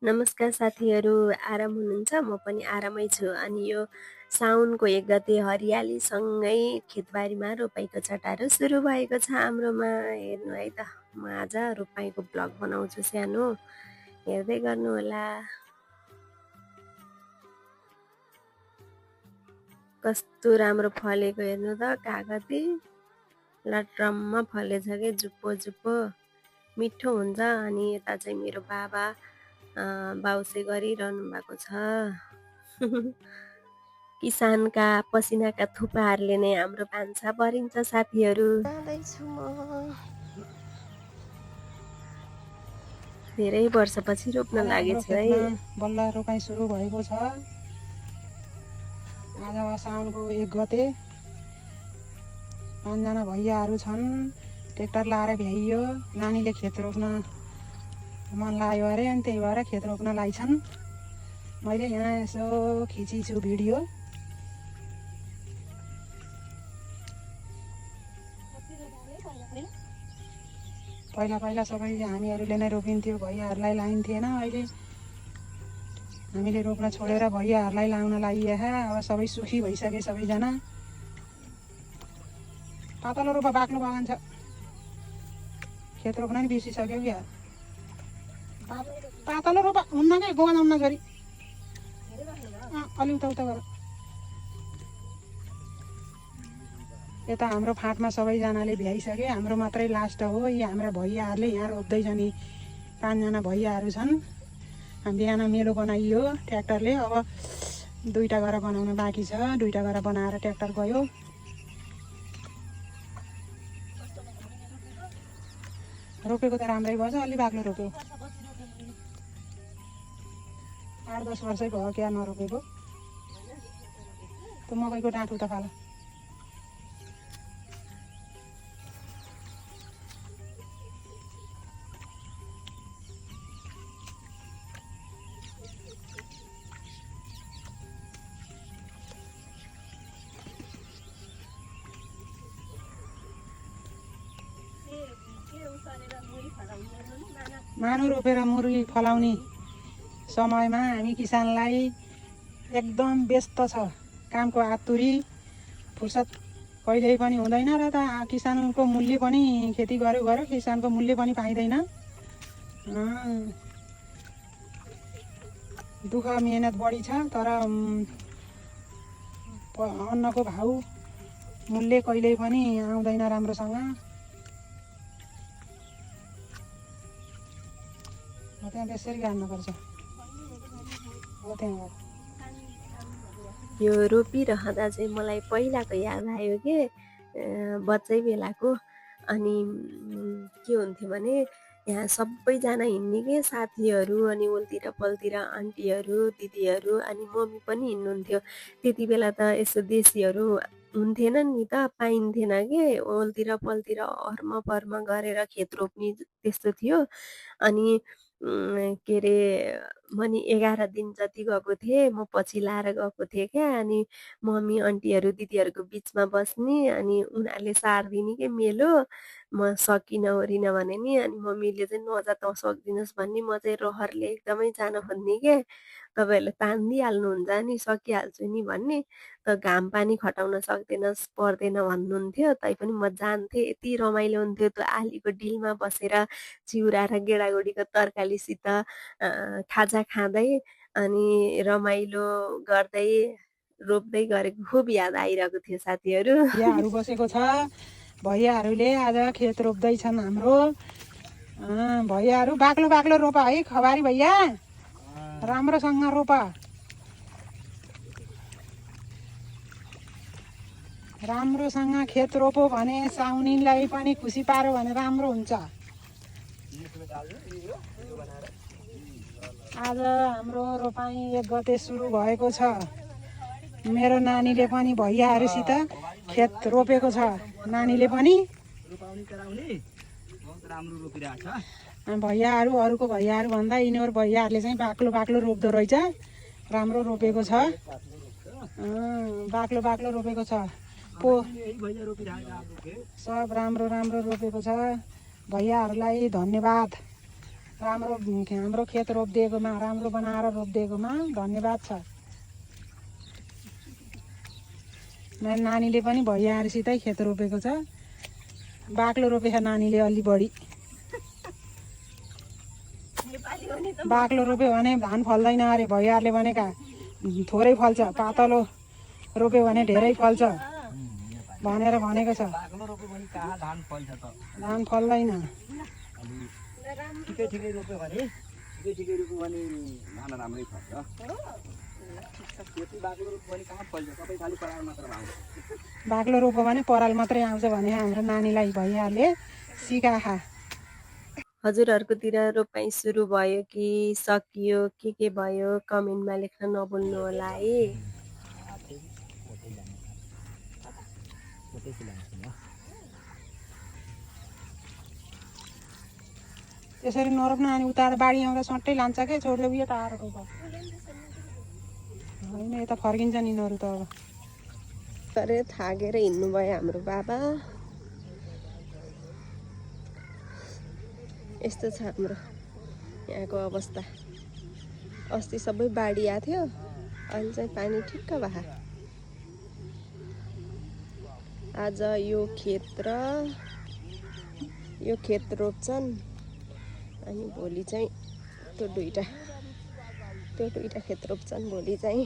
नमस्कार साथीहरू, आराम हुनुहुन्छ? म पनि आरामै छु। अनि यो साउनको 1 गते हरियालीसँगै खेतबारीमा रोपाइँको चटारो सुरु भएको छ हाम्रोमा। हेर्नु है त, म आज रोपाइँको ब्लग बनाउँछु सानो, हेर्दै गर्नुहोला। कस्तो राम्रो फलेको हेर्नु त, कागती लट्रम्म फलेछ के, जुप्पो जुप्पो मिठो हुन्छ। अनि यता चाहिँ मेरो बाबा बाउसे गरिरहनु भएको छ। किसानका पसिनाका थुपाहरूले नै हाम्रो भान्सा भरिन्छ साथीहरू। जाँदैछु म, धेरै वर्षपछि रोप्न लागेछु है। बल्ल रोपाइ सुरु भएको छ। आज साउनको 1 गते, 5 जना भैयाहरू छन्। ट्र्याक्टर लाएर भ्याइयो। नानीले खेत रोप्न मन लाग्यो अरे, अनि त्यही भएर खेत रोप्न लागेछन्। मैले यहाँ यसो खिचिछु भिडियो। पहिला पहिला सबै हामीहरूले नै रोपिन्थ्यो, भैयाहरूलाई लाइन्थेन। अहिले हामीले रोप्न छोडेर भैयाहरूलाई लाउन लागिएका। अब सबै सुखी भइसके सबैजना। पातलो रोपा बाक्लो बगान छ, खेत रोप्न नि बिर्सिसक्यो क्या। पातलो रोपा हुन्न क्या, गोवा हुन्न छोरी, अलि उता उता गर। यता हाम्रो फाँटमा सबैजनाले भ्याइसके, हाम्रो मात्रै लास्ट हो। यी हाम्रा भैयाहरूले यहाँ रोप्दैछन्। 5 जना भैयाहरू छन्। बिहान मेलो बनाइयो ट्र्याक्टरले। अब 2टा घर बनाउन बाँकी छ। 2टा घर बनाएर ट्र्याक्टर गयो। रोपेको त राम्रै भएछ, अलि बाक्लो रोप्यो। 8-10 वर्षै भयो क्या नरोपेको। त्यो मकैको डाँठ उता फाल। मानु रोपेर मुरी फलाउने समयमा हामी किसानलाई एकदम व्यस्त छ। कामको आतुरी फुर्सद कहिल्यै पनि हुँदैन। र त किसानको मूल्य पनि, खेती गर्यो गर्यो, किसानको मूल्य पनि पाइँदैन। दुःख मेहनत बढी छ, तर अन्नको भाउ मूल्य कहिल्यै पनि आउँदैन राम्रोसँग। त्यहाँ त्यसरी गाड्नुपर्छ। यो रोपिरहँदा चाहिँ मलाई पहिलाको याद आयो के, बच्चै बेलाको। अनि के हुन्थ्यो भने यहाँ सबैजना हिँड्ने के साथीहरू, अनि ओल्तिर पल्तिर आन्टीहरू, दिदीहरू, अनि मम्मी पनि हिँड्नुहुन्थ्यो। त्यति बेला त यसो देशीहरू हुन्थेन नि त, पाइन्थेन के। ओल्तिर पल्तिर हर्म पर्म गरेर खेत रोप्ने त्यस्तो थियो। अनि के अरे, म नि 11 दिन जति गएको थिएँ, म पछि लाएर गएको थिएँ क्या। अनि मम्मी आन्टीहरू दिदीहरूको बिचमा बस्ने, अनि उनीहरूले सारिदिने के मेलो। म सकिनँ ओरिनँ भने नि, अनि मम्मीले चाहिँ नजा तँ सक्दिनस् भन्ने, म चाहिँ रहरले एकदमै जान खोज्ने के। तपाईँहरूले तानिदिइहाल्नुहुन्छ नि, सकिहाल्छु नि भन्ने। त घाम पानी खटाउन सक्दैनस्, पर्दैन भन्नुहुन्थ्यो। तैपनि म जान्थेँ। यति रमाइलो हुन्थ्यो त्यो आलीको डिलमा बसेर चिउरा र गेडागुडीको तरकारीसित खाजा खाँदै, अनि रमाइलो गर्दै रोप्दै गरेको खुब याद आइरहेको थियो साथीहरू। भैयाहरू बसेको छ। भैयाहरूले आज खेत रोप्दैछन् हाम्रो। भैयाहरू बाक्लो बाक्लो रोपा है खबारी भैया, राम्रोसँग रोपा। राम्रोसँग खेत रोप्यो भने साउनीलाई पनि खुसी पार्यो भने राम्रो हुन्छ। आज हाम्रो रोपाइँ 1 गते सुरु भएको छ। मेरो नानीले पनि भैयाहरूसित खेत रोपेको छ। नानीले पनि भैयाहरू, अरूको भैयाहरू भन्दा यिनीहरू भैयाहरूले चाहिँ बाक्लो बाक्लो रोप्दो रहेछ। राम्रो रोपेको छ, बाक्लो बाक्लो रोपेको छ। सब राम्रो राम्रो रोपेको छ। भैयाहरूलाई धन्यवाद। हाम्रो खेत रोपिदिएकोमा राम्रो बनाएर रोपिदिएकोमा धन्यवाद छ। मेरो नानीले पनि भैयाहरूसितै खेत रोपेको छ। बाक्लो रोपेछ नानीले अलि बढी। बाक्लो रोप्यो भने धान फल्दैन अरे भैयाहरूले भनेका, थोरै फल्छ, पातलो रोप्यो भने धेरै फल्छ भनेर भनेको छ। धान फल्दैन। ठिकै रोप्यो भने धान राम्रै फल्छ। बाक्लो रोप्यो भने पराल मात्रै आउँछ भने हाम्रो नानीलाई भैयाहरूले सिकाखा। हजुरहरूकोतिर रोपाइँ सुरु भयो कि सकियो, के भयो कमेन्टमा लेख्न नभुल्नु होला है। त्यसरी नरोप्न, अनि उता बाढी आउँदा सट्टै लान्छ के, छोडिदेऊ यो टाढो रोप होइन, यता फर्किन्छ नि यिनीहरू त। अब गरे थाकेर हिँड्नु भयो हाम्रो बाबा। यस्तो छ हाम्रो यहाँको अवस्था। अस्ति सबै बाढी आएको थियो, अहिले चाहिँ पानी ठिक्क भए। आज यो खेत रोप्छन् अनि भोलि चाहिँ त्यो दुईटा खेत रोप्छन् भोलि चाहिँ।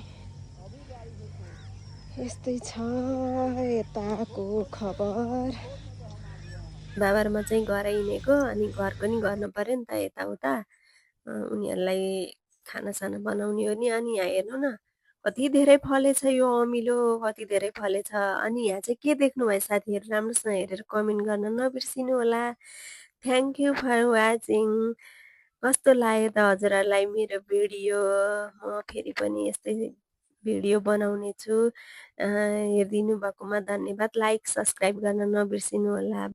यस्तै छ यताको खबर। बाबारमा चाहिँ घर हिँडेको, अनि घरको नि गर्नु पर्यो नि त यताउता। उनीहरूलाई खानासाना बनाउने हो नि। अनि यहाँ हेर्नु न कति धेरै फलेछ यो अमिलो, कति धेरै फलेछ। अनि यहाँ चाहिँ के देख्नुभयो साथीहरू, राम्रोसँग हेरेर कमेन्ट गर्न नबिर्सिनु होला। Thank you for watching. कस्तो लाग्यो त हजुरहरूलाई मेरो भिडियो? म फेरि पनि यस्तै भिडियो बनाउने छु। हेरिदिनु भएकोमा धन्यवाद। लाइक सब्सक्राइब गर्न नबिर्सिनु होला।